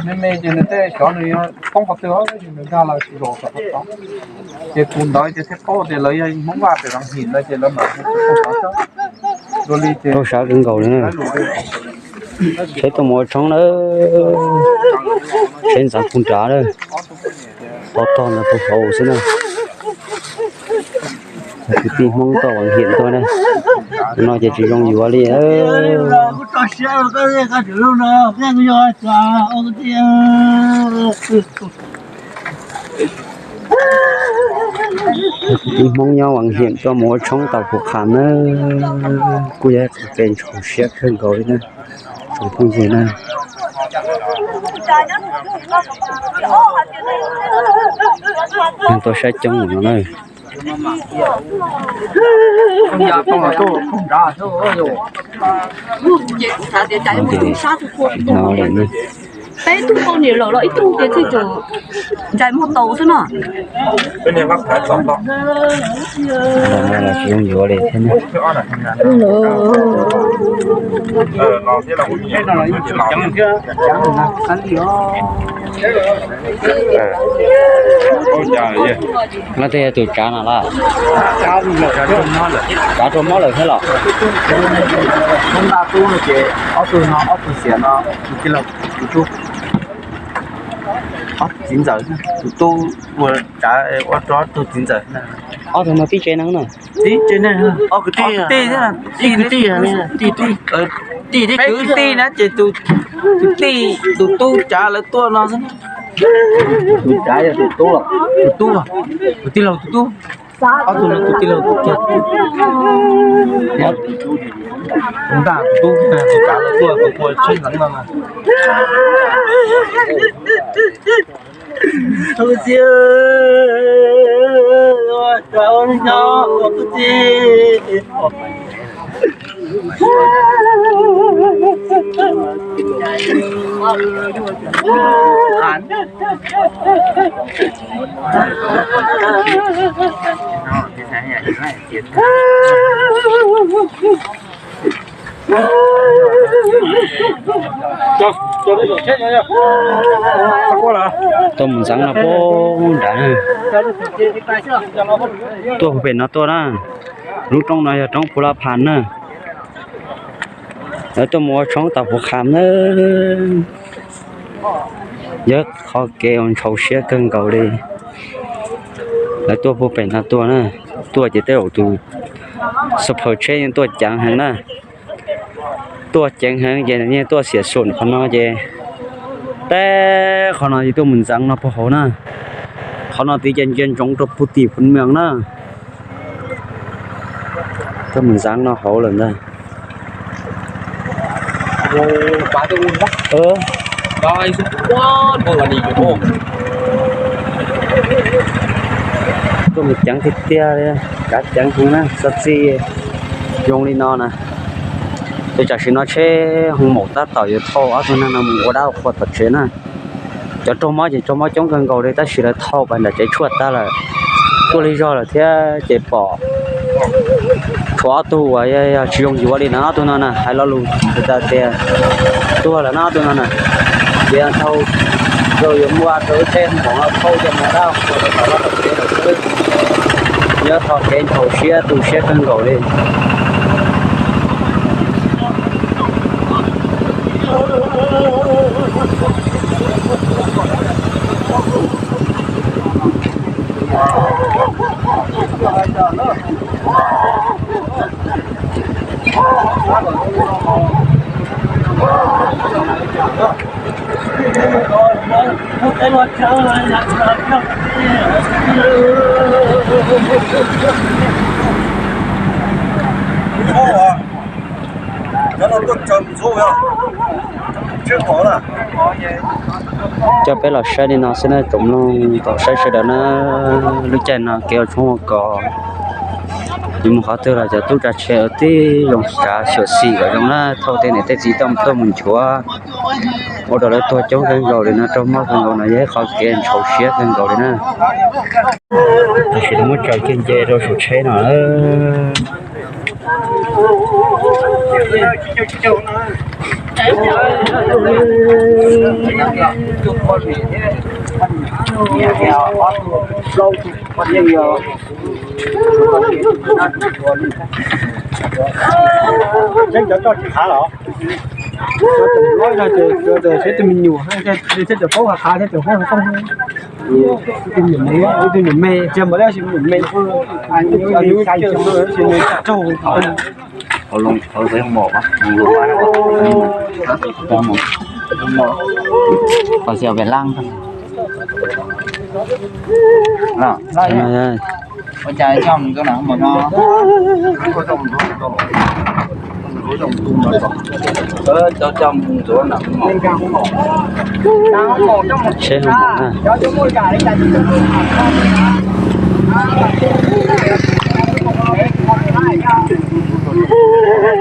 Me me ces nws tej xyov nws yuav poob qhov twg, nws dag los tsis los tom qhov tod. Ces kuv ntawd ces thiaj paub tias lawv yog Hmoob Vaj pem Vaj Him ntawd ces lawv mam li tsis poob qhov tod. Dua li ces sab kawg nkaus li na. Tsheb tuaj mus ua tshoob na, tsheb ntxeev puag nrad na, tog tog ntawd puag hauv xwb na. Kwv tij Hmoob toj Vaj Him tuaj na, no ces tsis zoo yuav li. Kwv tij Hmoob nyob Vaj Him tuaj mus ua tshoob tau pus qham na, kuj yog ib qho kev ntshau siab kawg nkaus li na, tsoom phooj ywg na. Tuaj saib coob no na. Peb tug poj niam lawm los ib tug tias txij tseem ntsais muag tau xwb no. Tsis zoo yuav li thiab. No tej yog tus tsav no los? Tsav raug mob lawm thiab los? Ob tug no, ob tug xiam no, tus tij laug, tus tub, ob tug txiv ntxawm, tus tub ua tsav ua rau ob tug txiv ntxawm. Ob tug no tib tsev neeg na? Tib tsev neeg, ob kwv tij, ib kwv tij, tij tij, kwv tij na ces tus tij, tus tub tsav lawv tuaj no xwb. Tus tsav yog tus tub, tus tub, tus tij laug tus tub. Ob tug no tus tij laug tus tub. Tus ntaj tus tub, tus tsav lawv tuaj tus ua tsheb ntxeev no na. Tuaj mus ntxeev no puag nrad na. Tuaj puag pem no tuaj na. Lub roob no yog roob Phu Lab Phas na. Lawv tuaj mus ua tshoob tau pus qham na. Yog qhov kev uas ntshau siab kawg nkaus li. Lawv tuaj puag pem no tuaj na. Tuaj ces tej zaum tus xu phaw tsheb yeej tuaj ceev heev na. Tuaj ceev heev ces yeej tuaj xiam xum qhov no ces teb qhov no ces tuaj mus ntxeev no puag hauv na. Qhov no tiv ces ntsia ntsoov rau puag tim Phu Mws na. Tuaj mus ntxeev no hauv lawm ntag. Tuaj mus ceev tiag tiag li, kav ceev heev na, txog txij zoo li no na. Ces tam sim no tsheb hoo maum tab tom yuav thauj ob tug neeg no mus ua dab qhua tom tsev na. Cov raug mob ces raug mob coob kawg nkaus li tab sis lawv thauj pas nram tsev tshuaj tag lawm. Tuaj lig zog lawm thiab ces pom tshuav ob tug uas yog tsis zoo yuav li no, ob tug no na hais lo lus tas tias tuag lawm no ob tug no na. Ces thauj, yuav muaj rau lub tsheb hoo maum no thauj coj mus dab qhua tom lub tom tsev lawm xwb. Yog qhov kev ntshau siab tu siab kawg nkaus li. Coj peb los saib li no xwb na tsoom mloog, tau saib sawv daws na. Lub caij no kev ua tshoob ua kos, yus mus qhov twg los cov tub tsav tsheb tib zoo tsav xyuam xim kom zoo na, thauj tej niam tej txiv tuaj mus nchuav, ua rau lawv tuag coob kawg nkaus li no, raug mob kawg nkaus no, yog ib qhov kev ntshau siab kawg nkaus li na. Tam sim no muab tsaws kiag nce rau saum tsheb no. Seb cov toj tsis qhav los? Seb tus me nyuam thiab cov paub qhav qhav thiab cov paub qhav tooj, tus nyuam me, tus nyuam me tsis muaj dab tsi, nyuam me, nyuam me raug. Ua cas coj mus rau nram no? Seb hauv mom na.